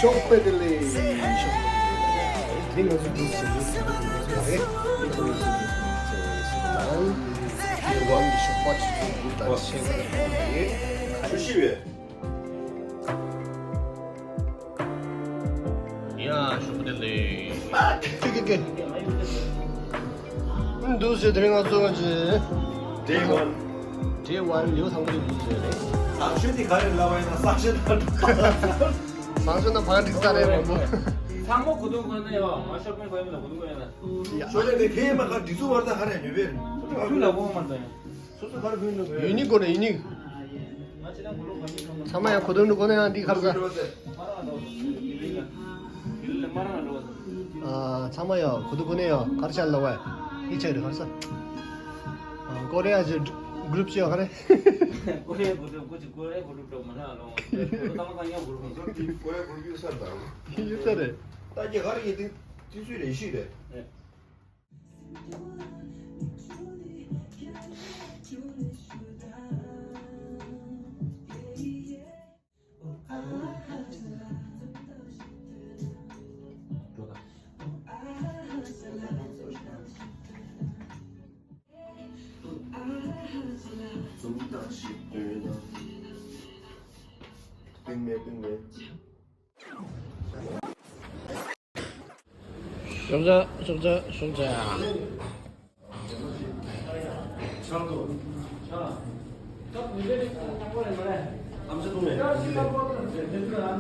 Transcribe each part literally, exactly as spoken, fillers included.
ཤོག་དཔེ་དེ་ལས་ཤོག་དེ་ང་ཚོ་འདུག་ཟེར་འདུག་ཟེར་འདུག་ཟེར་རེད། ང་ཚོ་འདུག་ཟེར་འདུག་ཟེར་ཟེར་དང་། དེ་ཝང་གི་ཤོག་པ་ཆུ་ཚོད་དགུ་དང་ཕྱེད་ཀ་རེད། ཡ་ཤོག་དེ་ལས། ཀེ་ཀེ་ཀེ། འདུག་ཟེར་དེ་རིང་ང་ཚོ་ང་ཚོ། Day one། Day one ལིའུ་ཐང་པོ་འདུག་ཟེར་རེད། ཟངས་གཞོན་དེ་ག་རེ་ལབ་པ་ཡིན་ན་ཟངས་གཞོན་དང་། ཟངས་གཞོན་དང་བག་འགྲིག་ས་རེད་མང་པོ། ཚང་མ་གོ་དོན་གོ་ན་ཡོད། ང་ཤོག་པའི་གོ་ཡིན་ལ་གོ་དོན་གོ་ཡིན་ལ། ཤོག་ལེ་དེ་ཁེ་མ་ཁ་འདི་ཚོ་བར་ད་ཧ་རེ་ཉོ་བེ། ཁུ་ལ་གོ་མ་ད་ཡང་། སོ་སོ་ག་རེ་གོ་ཡིན་ན་གོ་ཡ། ཡུ་ནིག་གོ་ན་ཡུ་ནིག་ང་ཅི་ན་གོ་ལོ་ག་མི་ཁ་མ། ཚང་མ་ཡང་གོ་དོན་གོ་ན་ཡང་འདི་ཁར་ས། མ་རང་ལོ། ཡུ་ལེ་མ་རང་ལོ། ཨ། ཚང་མ་ཡང་གོ་དོན་གོ་ན་ཡང་གར་ཆ་ལ་བ། འདི་ཆ་རེ་ཁར་ས། ཨ། ཀོ་རེ་ཡ་ཅི་གུ་རུབ་ཅི་ཡོད་ག་རེ། ཀོ་རེ་གུ་རུབ་ཀོ་ཅི་ཀོ་རེ་གུ་རུབ་ཏོ་མ་ན་ལོ། ཏང་ཏང་ཡང་གུ་རུབ་མི་ཟོ། ཀོ་རེ་གུ་རུབ་ཡོད་ས་དང་། ཡོད་ས་རེད། ད་རྒྱ་གར་ཡི་དེ་དེ་ཚོའི་ལས་ཤིག་རེད། སྟོན་དང་ཞིག་སྟོན་དང་། སྟོན་མེད་སྟོན་མེད། ཤོག་ཇ་ཤོག་ཇ་ཤོག་ཇ།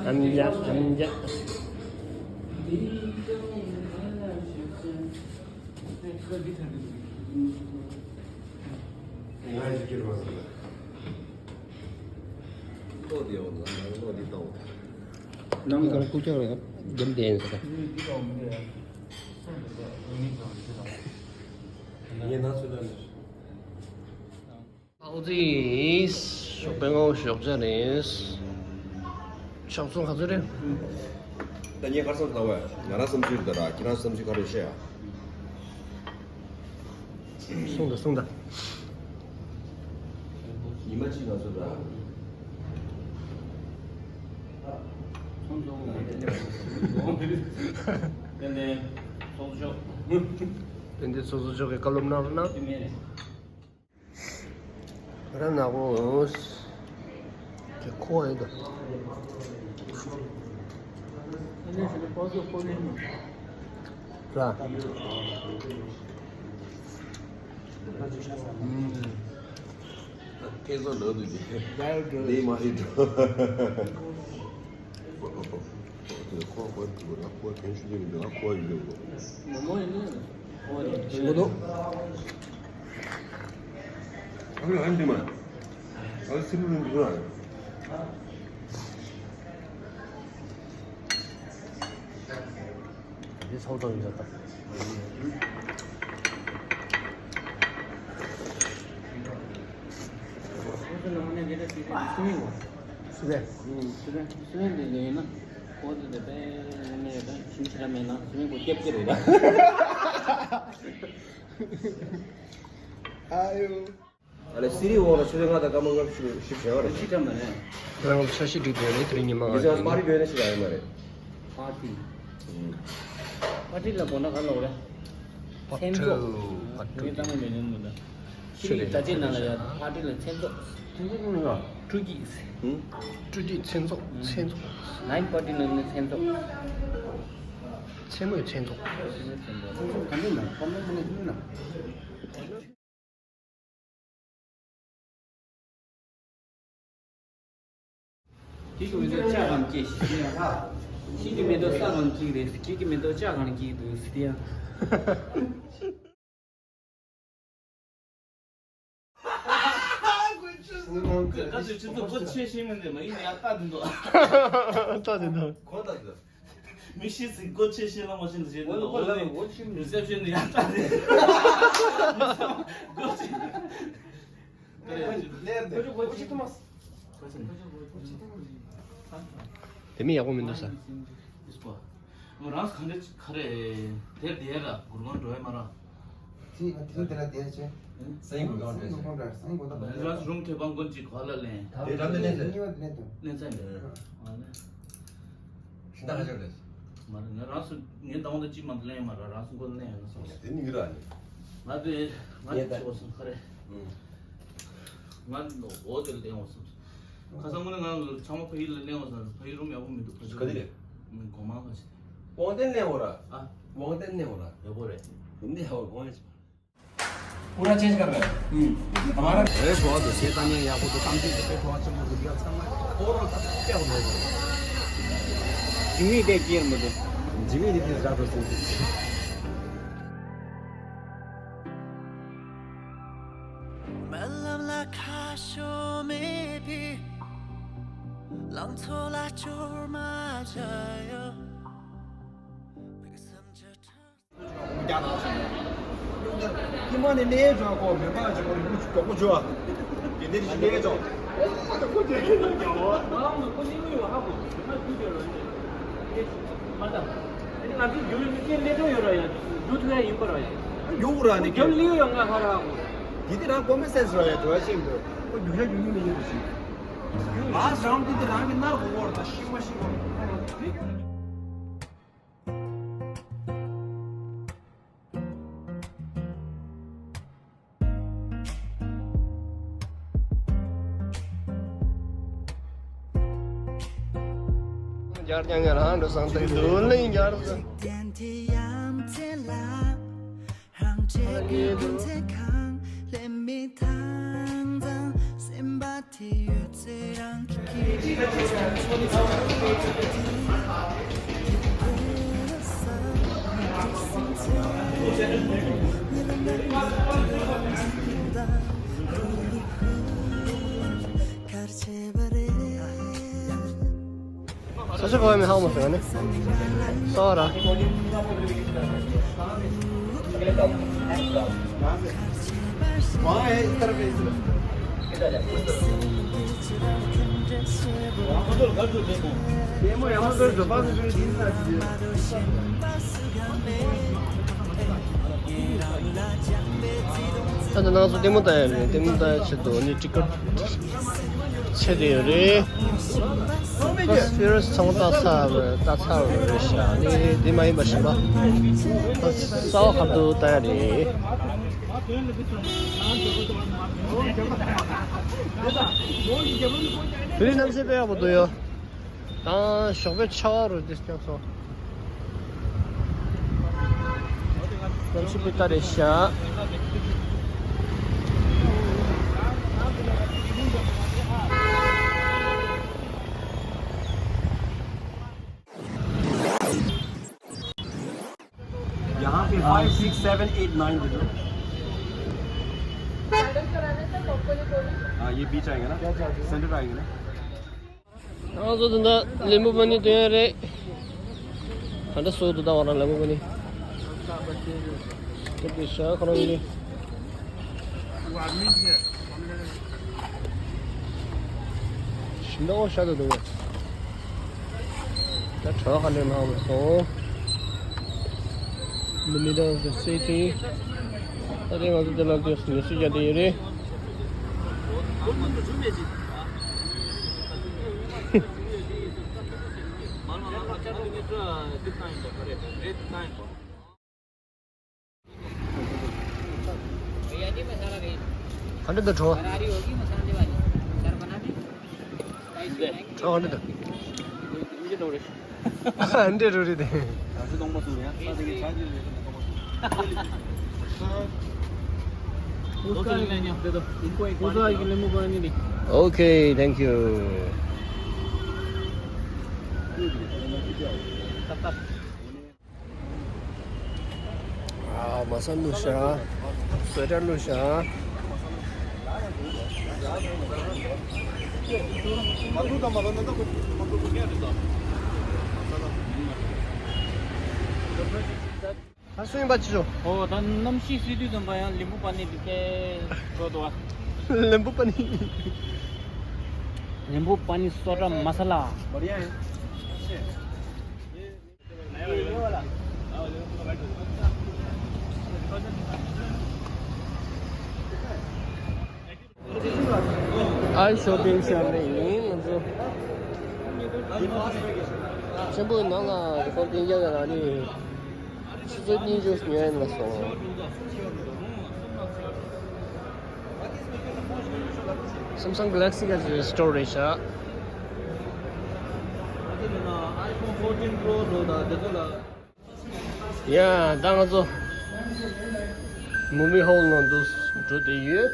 ཨམ་ཇ་ཨམ་ཇ། ང་ཡི་ཁྱེར་བ་ཟེར་ལ། ལོ་དེ་ཡོང་ལ་ལོ་དེ་བཏང་། ནམ་གང་སྐུ་ཆ་ར་རྒྱམ་ལྡན་ཟེར། ངས་ན་ཚོད་ལ་ནི། ཨའོ་ཙི། ཞོགས་པའི་སྔ་པོ་ཞོགས་ཇ་རེད། ཕྱག་ཚོང་ག་ཚོད་རེད། ད་ངས་ག་རེ་བསམ་བློ་བཏང་བས། ང་རང་བསམ་ཚུལ་རེད་ད་ར། ཁྱེད་རང་བསམ་ཚུལ་ག་རེ་བཤད་ཡ། གསུངས་དང་གསུངས་དང་། ཉི་མ་གཅིག་ང་ཚོ་ར། ཏན་ཏན་ཚོགས་གཙོ་མཆོག་ཏན་ཏན་ཚོགས་གཙོ་མཆོག་གིས་བཀའ་སློབ་གནང་རོགས་གནང་། ར་ནག་པོ། དེ་ཁོ་ཡིན་ད། ར། ཐེ་ཚོམ་ལོག་འདུག་ཅེས། ལས་མ་རེད་འགྲོ། ཁོ་ཁོ་ཁོ་གན་ཤུ་ཅེ་མི་འདུག་ཁོ་ཡིན་འདུག་མོ་མོ་ཡིན་ནི། ཁོ་ཡིན་ཞིག་མ་གཏོགས། ཨ་ནི་ཨ་འདི་མ། ཨ་སི་རུ་རུ་འདུག་ཨ། འདི་ཚོགས་གཙོ་ཡིན་ས་ད། སུ་རེད། སུ་རེད། སུ་རེད་འདི་ཡིན་ན། ཁོ་ཚོ་དེ་དཔེ་ནས་ད་ཁྱིམ་ཕྱི་ར་མེད་ན་སུ་རེད་ཁོ་སྐྱབས་ཀྱི་རེད་ད། ཨ་ཡོ། ཨ་ལེ་སི་རི་འོག་ལ་ཆུ་ཚོད་ལྔ་དང་སྐར་མ་ལྔ་བཅུ་ཞིག་བྱས་པ་རེད། ཅི་ཁྲམ་ན་རེད། ཁྱེད་རང་ཚོ་འཆར་གཞི་སྒྲིག་དགོས་རེད། དེ་རིང་ཉི་མ་ང་ཚོ་ང་ཚོ་པར་ཊི་ཡོད་ན་ཞིག་ཡོད་མ་རེད། པར་ཊི། པར་ཊི་ལ་དགོངས་ན་ག་ལ་འོ་རེད། པར་ཊི། མཚན་ཚོགས། པར་ཊི། ངས་བཏང་མེད་ནས་མི་འདུག་ཆུ་ཚོད་ལྔ་དང་སྐར་མ་ལྔ་བཅུ་ཞིག་བྱས་པ་རེད། ཆུ་ཚོད་ལྔ་དང་སྐར་མ་ལྔ་བཅུ་ཞིག་བྱས་པ་རེད། ཆུ་ཚོད་ལྔ་དང་སྐར་མ་ལྔ་བཅུ་ཞིག་བྱས་པ་རེད། ནའིཊ་པར་ཊི་ལ་ནི་མཚན་ཚོགས། མཚན་ཚོགས། ནའིཊ་པར་ཊི་ལ་ནི་མཚན་ཚོགས། མཚན་མོའི་མཚན་ཚོགས། མཚན་མོའི་མཚན་ཚོགས། མཚན་ཚོགས་ག་འདྲ་ན་སྐར་མ་ལྔ་བཅུ་ན། ཁྱེད་ཀྱི་མེ་ཏོག་ལྕགས་གང་སྐྱེས་ཤིག་ཡ། ཁྱེད་ཀྱི་མེ་ཏོག་ས་གང་སྐྱེས་རེད། ཁྱེད་ཀྱི་མེ་ཏོག་ལྕགས་གང་སྐྱེས་འདུག་ཟེར་ཏེ་ཡ། ཁ་ཚོས་ཁྱེད་ཚོ་སྒོ་ཕྱེ་ཤེས་མིན་དེ་མ་ཡིན་ཡ་ལྟ་དུ་འདུག་ལྟ་དུ་འདུག་གོ་ལྟ་དུ། མི་ཤེས་ཟིག་སྒོ་ཕྱེ་ཤེས་ལ་མ་ཤེས་ཟེར་འདུག་འོ་ལ་འོ་ལ་འོ་ཤེས་མི་རི་སེབ་ཤན་དུ་ཡ་ལྟ་དུ། སྒོ་ཕྱེ། དེ་མི་ཡག་པོ་མི་འདུག་ས། མོ་རང་གང་འདྲ་ག་རེ་དེར་དེར་ར་གུར་གང་འགྲོ་ཡ་མ་ར། ཅི་ང་དེ་དེ་ལ་དེ་ཆེ། སེང་གུར་གང་འགྲོ་ཆེ། སེང་གུར་གང་འགྲོ་སེང་གུར་གང་འགྲོ། རང་རུམ་ཁེ་བང་ཀོན་ཅིག་ག་ལ་ལེན། དེ་རང་དེ་ལེན་ཟེར། གཉིས་པ་དེ་ལེན་དུ། ལེན་ཚན་འདི། ཨ་ལེ། ད་ཆ་རེད། མ་རེད། ང་རང་སུ་ངའི་ཏང་ད་ཅི་མ་ལེན་མ་ར་རང་སུ་ཁོ་ལེན་ཡང་སོང་། དེ་ནི་ར་ནི། ང་དེ་ང་ངས་ད་ཆོག་སོང་ཁ་རེད། ང་འོ་དེ་ལེན་འོ་སོང་། ཁ་སང་མ་ནི་ང་ཚང་མ་ཕ་ཡུལ་ལ་ལེན་འོ་སོང་། ཕ་ཡུལ་རུམ་ཡག་པོ་མི་འདུག་ཕ་ཡུལ་ག་དེ་རེད། གོ་མང་ཁ་ཤས། དབང་ལྡན་ལེན་འོ་ར། ཨ། དབང་ལྡན་ལེན་འོ་ར། ཡག་པོ་རེད། འདི་ཧ་བ་གོང་ལ་ཅི། पूरा चेंज कर रहा है। हम्म। हमारा अरे बहुत अच्छे ताने या को तो काम की पे थोड़ा सा मुझे दिया था मैं। और पहले हो गया। जिमी दे कियर मुझे। जिमी दे कियर ज्यादा सुन। མི་ལམ་ལ་ཁ་ཕྱོགས་མེད་པའི་ལང་ཚོ་ལ་སྐྱོར་མ་བྱ་ཡོད། རྒྱ་ནག་ཚོ་ཡོད། ཉི་མ་ནས་གནས་འགྲོ་གོ་མེ་མ་ཅིག་གོ་མི་ཅིག་མགྱོགས་པོ་འཇོ་ཨ། དེ་འདྲ་ཞིག་གནས་འགྲོ། མ་དང་། དེ་ང་ཚོ་རྒྱུ་ནི་ཀྱེ་ལེ་འགྲོ་ཡོད་ར་ཡ། རྒྱུ་ཐུ་ཡ་ཡིན་པ་ར་ཡ། རྒྱུ་ར་ནི་རྒྱུ་ལི་ཡོད་ང་ཧ་ར་གོ། དེ་དེ་རང་ཀོ་མེ་སེན་སི་ར་ཡ་དུ་བ་ཤིང་དུ། ཁོ་རྒྱུ་ཡ་རྒྱུ་ནི་མི་ཡོད་ཞིག་ལཱ་སི་རའུན་དེ་དེ་རང་གི་ནར་གོ་བོར་ད་ཤི་མ་ཤི་གོ། རྒྱར་རྐྱང་ཡང་རང་འགྲོ་སང་ཏེ་དུ་ལེན་རྒྱར། རང་ཆས་ཀྱི་ཀུན་མཁྱེན་གང་ལེན་མི་དང་དང་སེམས་པ་དེ་ཡོད་ཚེ་རང་གི་ས་ཆ་ག་བ་མི་ཧ་མ་སོང་ནི། ས་ར། ད་ནང་ཚོ་ལྟད་མོ་ལྟ་ཡ་རེད། ལྟད་མོ་ལྟ་ཡ་ཆེད་དུ་ནི་ཊི་ཀེ་ཊི་ཆད་དེ་ཡོད་རེད། ཕ་སི་ཕི་རི་སི་ཚང་མ་ལྟ་ཚར་བ་ལྟ་ཚར་བ་རེད་ཤག་ནི་དེ་མ་ཡིན་པ་གཞན་པ་ས་འོག་ཁ་ཐུག་ལྟ་ཡ་རེད། དེ་རིང་གནམ་གཤིས་དཔེ་ཡག་པོ་འདུག་ཡོ། དང་ཞོགས་པའི་ཆར་པ་རུ་འདི་སྐྱབས་སོ། གནམ་གཤིས་དཔེ་ལྟ་རེད་ཤག यहाँ पे five six seven eight nine दे दो। हाँ, ये बीच आएगा ना? सेंटर आएगा ना? ང་ཚོ་ད་ལྟ་ལེམ་བུ་པ་ནི་སྟོན་ཡ་རེད། ག་འདྲ་བཟོ་འདུག་ད་བ་རང་ལེམ་བུ་པ་ནི། སྟབས་བདེ་ཤག་ཁོ་རང་གི་ནི། ཞིམ་པོ་ཤ་དུ་འདུག་ད་གྲོ་ག་འདྲ་ནང་མ་སོང་། In the middle of the city. ད་རེས་ང་ཚོ་འདི་ལ་འདི་ཉི་ཤུ་བརྒྱ་དེ་ཡོད་རེད། भैया जी, मसाला भेज। हंड्रेड दो ठो। करारी होगी मसाले वाली। सर बना दे। कढ़ाई से बनाएंगे। ठो हंड्रेड दो। मुझे दो रे। हंड्रेड हो रही थे। ऐसे दो मसूर हैं। साथ में चाय दे दो। उसका एक दे दो। इनको एक उसका एक नींबू पानी दे। OK, thank you. तब तक। ཨ། མ་ས་བླུགས་ཤག་སོ་ཊ་བླུགས་ཤག་ད་སུ་ཡིན་པ་ཅི་བྱུང་། ཨོ། ད་གནམ་གཤིས་བསིལ་དུས་ཙམ་པ་ཡང་ལིམ་བུ་པ་ནི་འདི་གའི་བཟོ་འདུག་ཨ། ལིམ་བུ་པ་ནི། ལིམ་བུ་པ་ནི་སོ་ཊ་མ་ས་ལ། ཨའི་ཤོ་པིང་སེན་ཊར་ནས་ཡིན་ང་ཚོ། ཆེན་པོའི་ནང་ལ་རི་ཀོར་ཌིང་རྒྱག་ཡ་ལ་ནི་ཆུ་ཚོད་གཉིས་ཅུ་ཉལ་ཡིན་ལ་སོང་། Samsung Galaxy ག་ཅིག་སི་ཊོར་རེད་ཤག་ཡ། ད་ང་ཚོ་མུ་བི་ཧོལ་ནང་དུ་འགྲོ་བསྡད་ཡོད།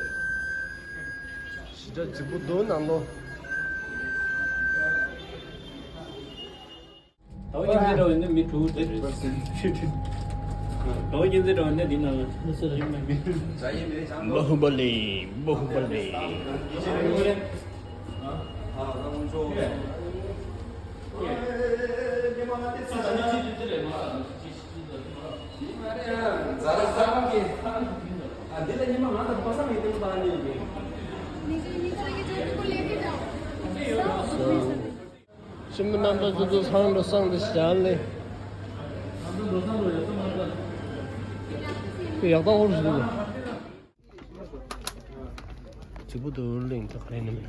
ཞེ་དྲག་རྫིག་པོ་འདུག་ནང་ལོགས། ཟླ་བ་གཉིས་འཛིན་འདྲ་བ་ནི་མི་དྲུག་དེ་རེད། ཟླ་བ་གཉིས་འཛིན་འདྲ་བ་ནི་འདི་ནང་ལ་མི་སུ་རེད། བྷ་ཧུ་པ་ལི། བྷ་ཧུ་པ་ལི། ཉི་མ་རྣམ་པ་ཚོ་ཚོ་སང་འགྲོ་སང་འགྲོ་བྱ་ལེ། ཡག་ཐག་འོར་ཞིག་འདུག་ཇི་བུ་དུ་ལིང་དུ་ཁ་ལེ་ནི་མིན།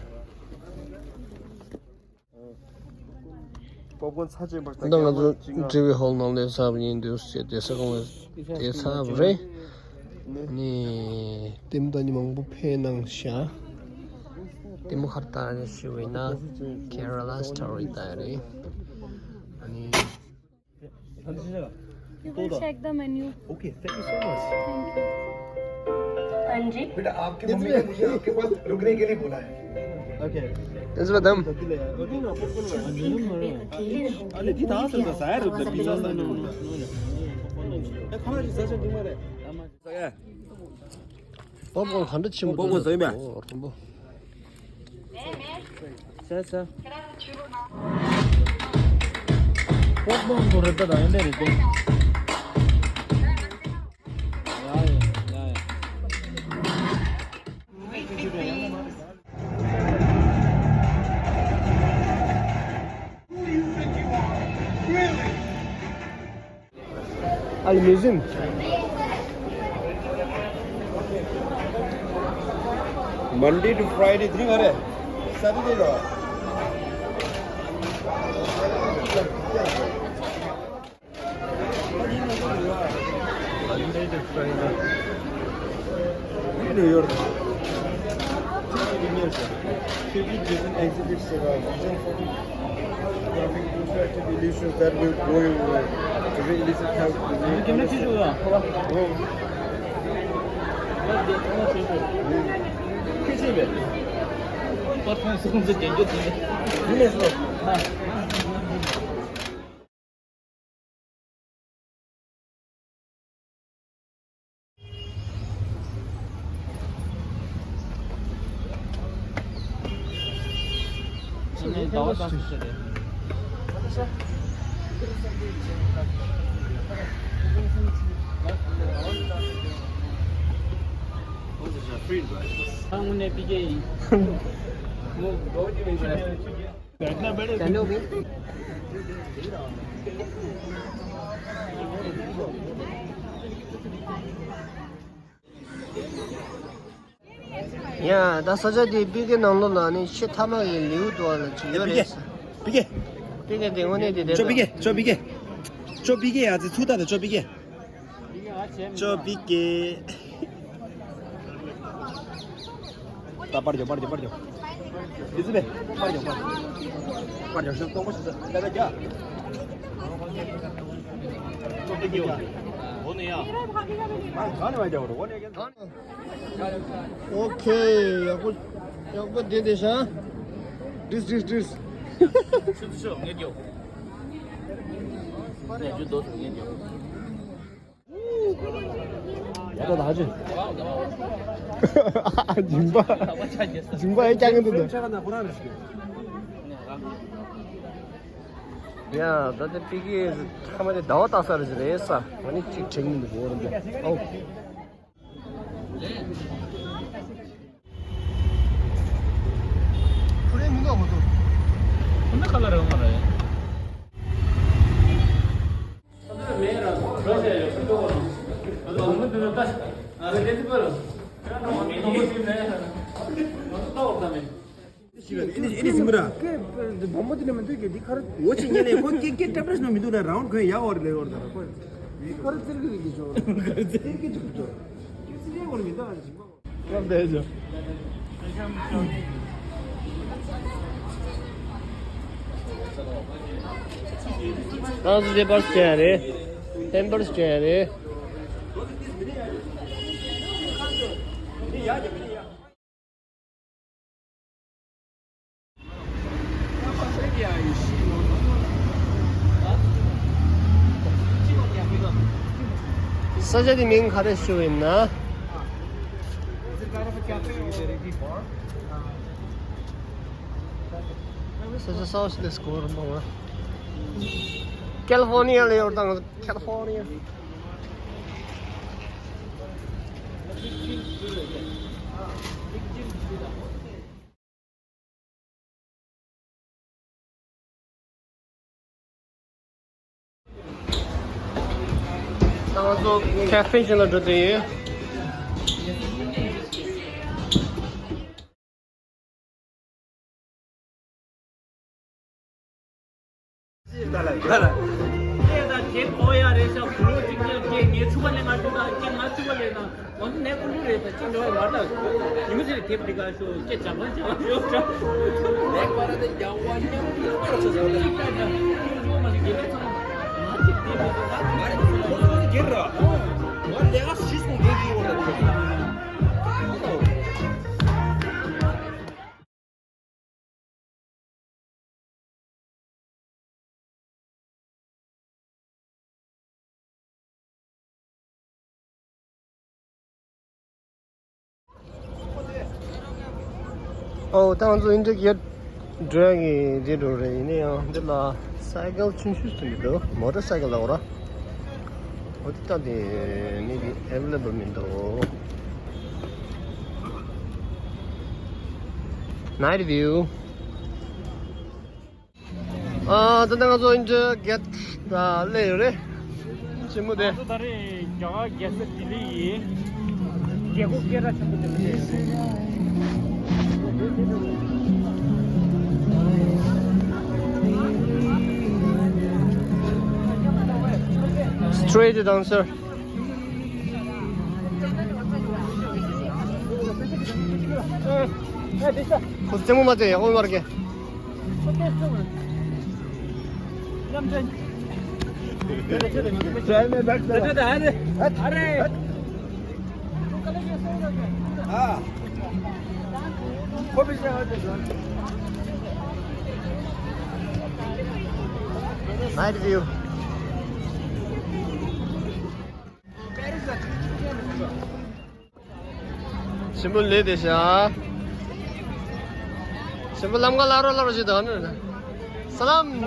པོབ་ཀོན་ཚ་ཅན་པར་ད་ང་ཚོ་འབྲི་བའི་ཧོལ་ནང་ལས་ཚབ་ཡིན་འདུག་ཟེར་དེ་ས་གོང་དེ་ཚབ་རེད། ནི་ལྟད་མོ་ལྟ་མཁན་མང་པོ་ཕེབས་གནང་ཤག་ལྟད་མོ་ཁར་ལྟ་རེ་ཞུ་བས་ན་ཁེ་ར་ལ་སི་ཊོ་རི་ལྟ་རེད། ཨ་ནི། You will check the menu. Okay, thank you so much. Thank you. हाँ जी। बेटा, आपकी मम्मी ने मुझे आपके पास रुकने के लिए बोला है। Okay. It's madam. अरे, दी था, सर, सर, रुक, पिज़्ज़ा, सर। ए, खाना जी, सर, सर, तुम्हारे। पॉपकॉर्न खान रहे छिम। पॉपकॉर्न सही में। ओ, रंबो। ས་ས། པོག་པོག་འདུག་རེད་ད་ད་ཡིན་པས་རེད་དེ། ཡ་ཡ་ཡ་ཡ། Are you Muslim? Monday to Friday, three hour. Saturday, no. Monday to Friday. New York. Exhibits, uh, vision for traffic, interactive illusions that will blow you away. Illusion have ཡ། ད་ས་ཆ་དེ་པི་ཀེ་ནང་ལོགས་ལ་ནི་ཆེས་མཐའ་མ་གི་ལེའུ་དུ་བ་ལ་ཅིག་ཡོད་རེད། པི་ཀེ། པི་ཀེ་དེ་དངོས་གནས་དེ་རེད། ཅོ་པི་ཀེ། ཅོ་པི་ཀེ། ཅོ་པི་ཀེ་ཡ་ཙི་ཚུ་ད་ད་ཅོ་པི་ཀེ། ཅོ་པི་ཀེ། ད་པར་ཇོ་པར་ཇོ་པར་ཇོ། དེ་ཚུ་བས་པར་ཇོ་པར་ཇོ། པར་ཇོ་ཤོག་སྟོང་པ་ཞིག་ད་ད་རྒྱ། ཨོ་ཁེ། ཡག་པོ་ཡག་པོ་བསྡད་བསྡད་ཤག་འགྲིག་འགྲིག་འགྲིག་ཆུ་ཚོད་ཤོག་ངས་རྒྱོབ། ངས་ཆུ་དོ་ངས་རྒྱོབ། ཡག་པོ་ད་ཧ་ཅི། ཇིང་པ། ཇིང་པ་ཨེ་ཀྱང་གི་འདུག་ད། ཡ། ད་ལྟ་པི་ཀེ་ཐ་མ་དེ་ཟླ་བ་ལྟ་ས་རེད་ཟེར་རེད་ས། ང་ནི་གཅིག་དྲན་གྱི་འདུག་འོ་རེད་འདུག་ཨོ། ཁོ་རེ་མི་འདུག་མ་གཏོགས། ཁོ་ན་ཁ་ལ་རེ་མ་རེད། ཨ་ནི་ཨ་ནི་ཟིན་པ་ར། འདི་བོང་བུ་དེ་ནི་མི་འདུག་གི། འདི་ཁར་འོ་ཅི་ཉེ་ནས་ཁོ་སྐད་སྐད་ཏྲབ་ཏྲབ་ནོ་མི་འདུག་ན་རའུན་ཌི་ཁོས་ཡག་འོར་ལེ་འོར་ད་ར་ཁོ། འདི་ཁར་ཙིར་གི་རིག་གི་ཆོ། ཙིར་གི་ཆོ་ཆོ། ཁྱེད་ཙིར་ཡག་འོར་མི་འདུག་ཨ་ཅིག་མ། ལམ་བསྡད་ཆོ། ང་ཚོ་དེ་པར་སྐྱེལ་རེད། ཧེམ་པར་སྐྱེལ་རེད། ས་ཆ་དེ་མིང་ག་རེ་ཞུ་ཡིན་ན། ས་ཆ་སའོ་སི་དེ་སྐོར་མང་བ། ཀལ་ཧྥོར་ནི་ཡ་ལ་ཡོད་དང་ཀལ་ཧྥོར་ནི་ཡ། ང་ཚོ་ཁེ་ཧྥེ་ཅིག་ལ་འགྲོ་དུས་ཡིན། ལས་ད་དེབ་ཀོ་ཡ་རེད་ཤག་བུ་ལོ་གཅིག་ཉལ་སྐྱེ་ངས་ཚུགས་པ་ལས་ང་ཚུགས་པ་ཁྱེད་ང་ཚུགས་པ་ལས་ན་ང་ཚོ་ནས་ཀུན་སློང་རེད་ད་ཅི་འདྲ་བ་མ་ལ་ཉི་མ་ཚེ་རིང་དེབ་འདི་ག་ཤོག་ཅེས་བྱ་བ་བྱ་བ་ཡོད་འདྲ། ལས་པ་ར་དེ་རྒྱག་པ་ཉམས་ལ་པར་ཆ་ཆ་ལ་ཅིག་ལྟ་ན་ཁྱོད་ཚོ་མ་ཞིག་དེབ་ལས་ཚང་མ་ང་ཅིག་དེབ་ལས་ཚང་མ་ང་རེད་ཁོ་ཚོ་ནི་སྒེར་ར་ང་ལས་ཀ་ཤི་སོང་སྒེར་གྱི་འོག་ལ་ཐེབས། ཨོ་ད་ང་ཚོ་ཨིན་ཌི་གེ་ཊི་འགྲོ་ཡ་གི་འདི་འགྲོ་རེད། ཡིན་ན་ཡང་འདི་ལ་སའི་ཀལ་ཆུང་ཆུང་ཞིག་འདུག་མོ་ཊར་སའི་ཀལ་ལ་འོ་ར། འོ་དེ་ལྟ་དེ་ནི་དེ་ཨེ་ཝེ་ལེ་བལ་མི་འདུག Night view. ཨ་ད་ལྟ་ང་ཚོ་ཨིན་ཌི་གེ་ཊི་ལ་སླེབས་ཡོད་རེད། ཆེན་མོ་དེ། ང་ཚོ་ད་རེས་རྒྱ་གར་རྒྱལ་ས་ལྡི་ལི་ཡི་རྒྱལ་སྒོ་སྐད་གྲགས་ཆེན་པོ་དེ་ལ་སླེབས་ཡོད་རེད། Straight dancer. ཁོ་རྩེད་མོ་མ་རྩེ་ཡག་པོ་མ་རེད། Night view. ཆེན་པོ་ལས་དེ་ཤ། ཆེན་པོ་ལམ་ཁ་ལ་རོ་ལ་རོ་ཞིག་དང་ནི། སལམ།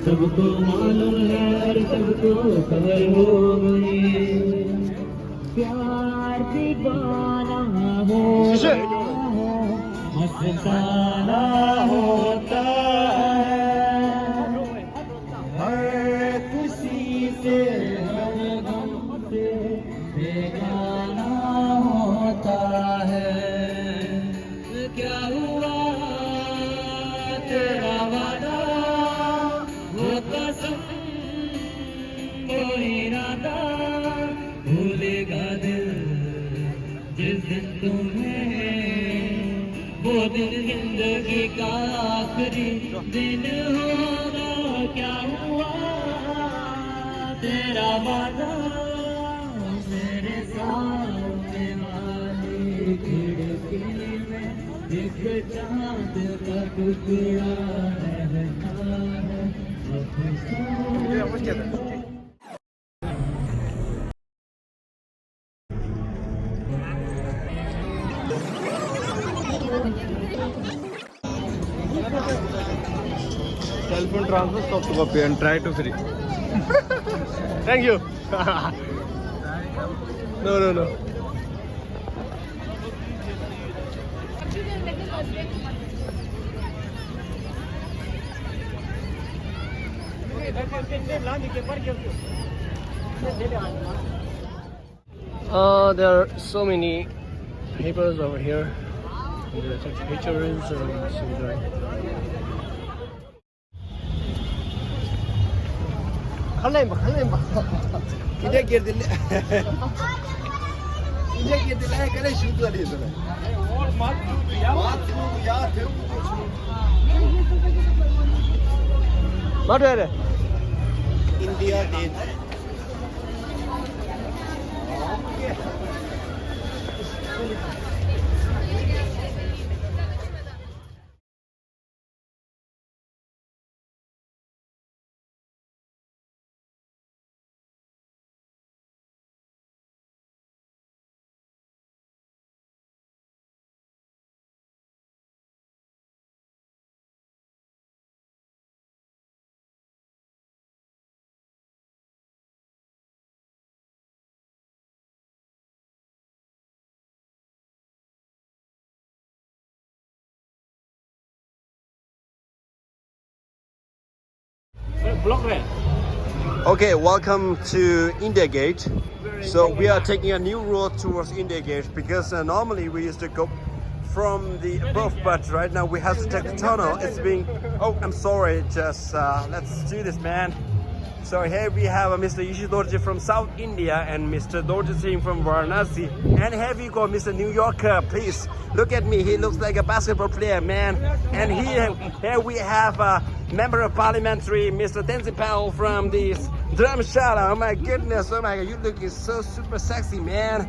सबको मालूम है और सबको खबर हो गई। प्यार दीवाना होता है, मस्ताना होता है, हर किसी से, हर गम से बेगाना होता है। क्या हुआ तेरा वादा, वो कसम, वो इरादा, भूलेगा दिल जिस दिन तुम्हें, वो दिन जिंदगी का आखिरी दिन होगा। क्या हुआ तेरा वादा, मेरे सामने वाली खिड़की में एक चांद का टुकड़ा रहता है। अब Cell phone transfer, stop to copy and try to free. Thank you. No, no, no. Uh, there are so many papers over here. They take pictures and so on. ཁ་ལེན་པ་ཁ་ལེན་པ། ཁྱེད་ཀྱི་དེ་ལས། ཁྱེད་ཀྱི་དེ་ལས་ག་རེ་ཞུ་དགོས་རེད་ཟེར། མ་འགྲོ་རེད། India date. Okay, welcome to India Gate. So we are taking a new road towards India Gate because uh, normally we used to go from the above, but right now we have to take the tunnel. It's being, oh, I'm sorry, just uh, let's do this, man. So here we have uh, Mister Yushi Dorji from South India and Mister Dorji Singh from Varanasi. And here we go, Mister New Yorker, please. Look at me, he looks like a basketball player, man. And here, here we have a member of parliamentary, Mister Tenzin Pao from this Dharamshala. Oh my goodness, oh my god, you looking so super sexy, man.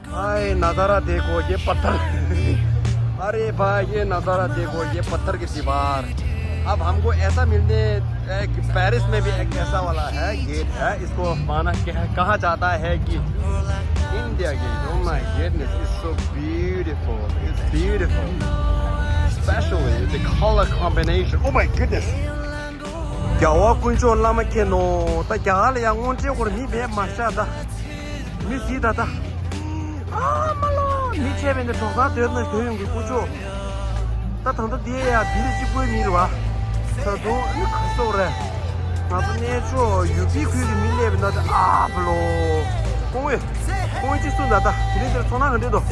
हाय नज़ारा देखो ये पत्थर। अरे भाई ये नज़ारा देखो ये पत्थर की दीवार। अब हमको ऐसा मिलने एक पेरिस में भी एक ऐसा वाला है, गेट है, इसको माना कह, कहा जाता है कि India Gate. Oh my goodness, it's so beautiful. It's beautiful. Especially the color combination. Oh my goodness. རྒྱལ་བ་དཀོན་མཆོག་བླ་མ་མཁྱེན་ནོ། ད་རྒྱ་གར་ལ་ཡང་དངོས་འབྲེལ་སྐོར་མི་བས་མ་ཤ་ད། མི་སྲིད་ད་ད། ཨ་མ་ལོ། མི་ཆད་པའི་འདི་གྲོགས་པ་སྡོད་ན་སྡོད་ཡོང་གི་ཀུ་ཅོ། ད་ད་ལྟ་འདི་ཡ་ལྡི་ལི་གཅིག་པུའི་མི་རེད་བ། ད་དུང་ཨ་ནི་ག་སོག་རེད། ང་ཚོ་གནས་མཆོག་ཡུ་པི་ཁུལ་གྱི་མི་སླེབས་པའི་ནང་དུ་ཨ་བ་ལོ། ཁོང་ཨེ། ཁོང་ཨེ་གཅིག་གསུངས་ད་ད་དེ་རིང་འདིར་ཚོར་སྣང་ག་འདྲས་འདུག་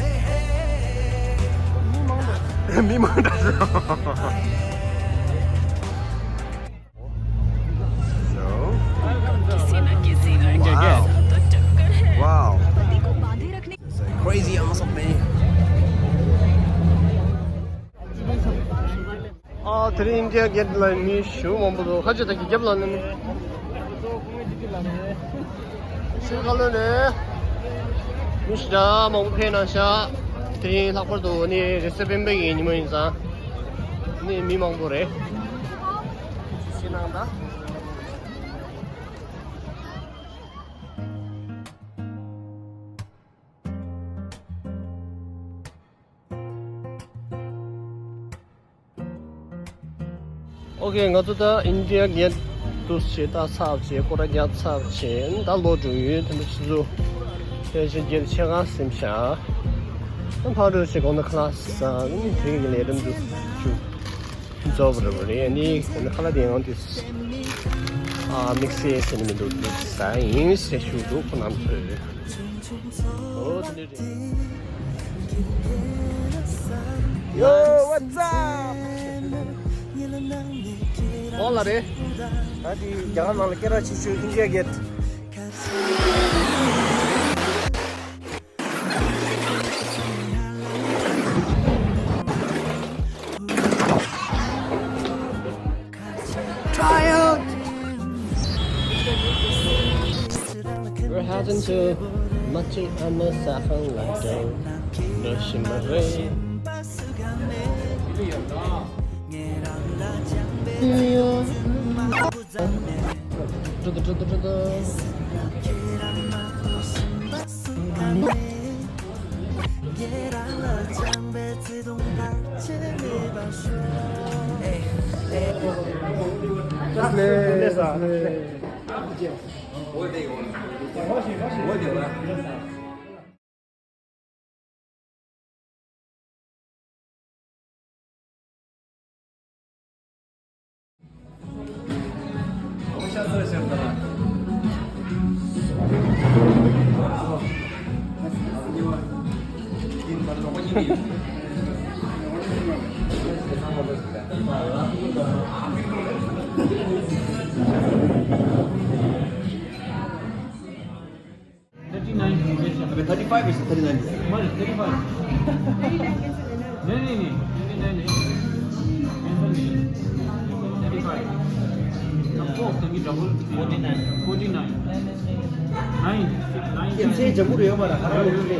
མི་མང་འདུག་མི་མང་འདུག So, किसी न किसी घर के wow. साथ तो चक्कर है। Wow. पति को बांधे रखने Crazy ass of me. ཨ་དེ་རིང་ཨིན་ཌི་ཡ་གེ་ཊི་ལ་མི་ཞེ་པོ་མང་པོ་འདུག་ཁ་ཆེ་ད་གི་རྒྱབ་ལ་ནི་ནི། ཤུལ་ཁ་ལོ་ནས་མི་ཞེ་དྲག་མང་པོ་ཕེབས་གནང་ཤག་དེ་རིང་ལྷག་པར་དུ་ནི་རེས་གཟའ་སྤེན་པའི་གི་ཉིན་མོ་ཡིན་ཙང་ནི་མི་མང་པོ་རེད། ཤེས་གནང་ད། ཨོ་ཁེ། ང་ཚོ་ད་ཨིན་ཌི་ཡ་གེ་ཊི་དུ་བྱས་ད་ཚར་བྱས་སྐོར་ར་རྒྱག་ཚར་བྱས་ད་ལོག་འགྲོ་ཡོད། དེ་འདྲ་ཆུ་ཚོད་ཕལ་ཆེར་བརྒྱད་ཕྱེད་ཀ་ཟིན་ཤག་ད་ཕར་འགྲོ་བྱས་དགོང་དག་ཁ་ལག་ཟ་ནི་དེ་གི་ལས་རིམ་དུ་ཞུ་རྫོགས་པ་རེད་པ་རེད། ནི་དགོང་དག་ཁ་ལག་དེ་ཡང་དེ་ཨ་དམིགས་བསལ་ཟེར་ནི་མི་འདུག་ཟ་ཡིན་ཟེར་ཞུ་འདུག་ཁོ་རྣམ་ཚོས། Yo, what's up? ཨོ་ལ་རེད། ད་དེ་རྒྱ་གར་ནང་ལ་སྐད་གྲགས་ཆེ་ཤོས་ཨིན་ཌི་ཡ་གེ་ཊི། We're heading to Machi Amma Sahan Lado. Nashimare. Thirty nine. अबे thirty five है, thirty nine। नहीं, नहीं, नहीं, नहीं, नहीं, नहीं। Thirty five। Double forty nine। Forty nine। Nine, nine। ये से जम्मू रहे हमारा, हर रोज।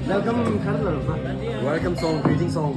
Welcome, welcome song, greeting song.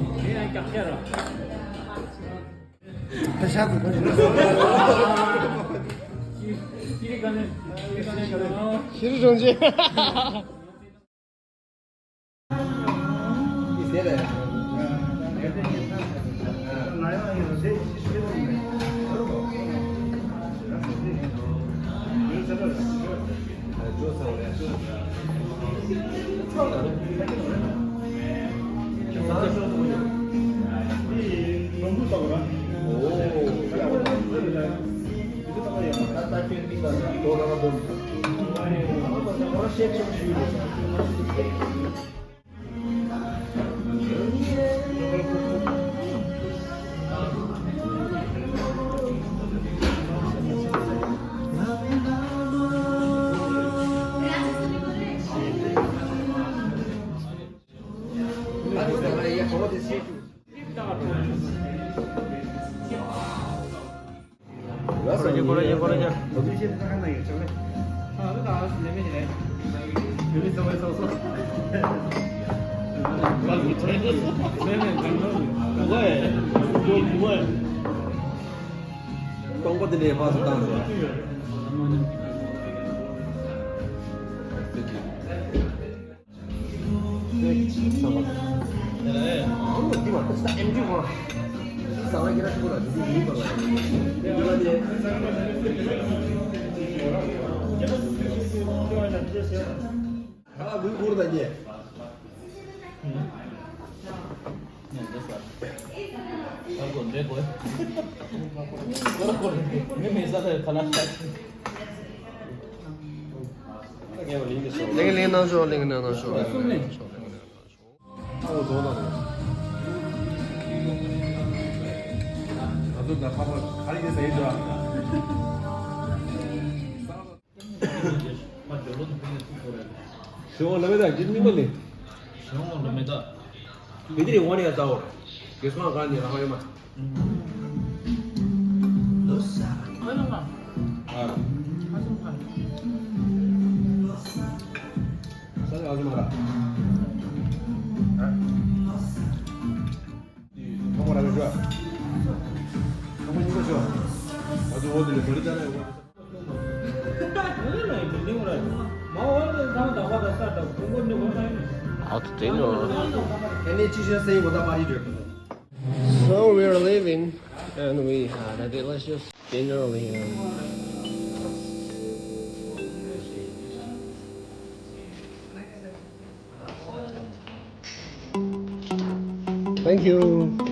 གླེང་གླེང་གནང་ཤོག་གླེང་གནང་ཤོག་ཞི་བ་ལ་མེ་ད་ཇིན་མི་མ་ལེ། ཞི་བ་ལ་མེ་ད། བི་དི་རི་ཝང་ཡ་ད་འོ། གེ་སོང་ག་ནི་རང་ཡོད་མ། ཨ། ས་ཨ་ཟུ་མ་ར། ཨ། ཐོག་མ་ར་ཡོད་ཤོག་ཐོག་མ་ཉིན་པ་ཤོག་ཨ་ཟུ་འོ་དེ་ལས་མ་རི་ད་ན་ཡོད་པ། How to tell you? So we're leaving and we had a delicious dinner here. Thank you.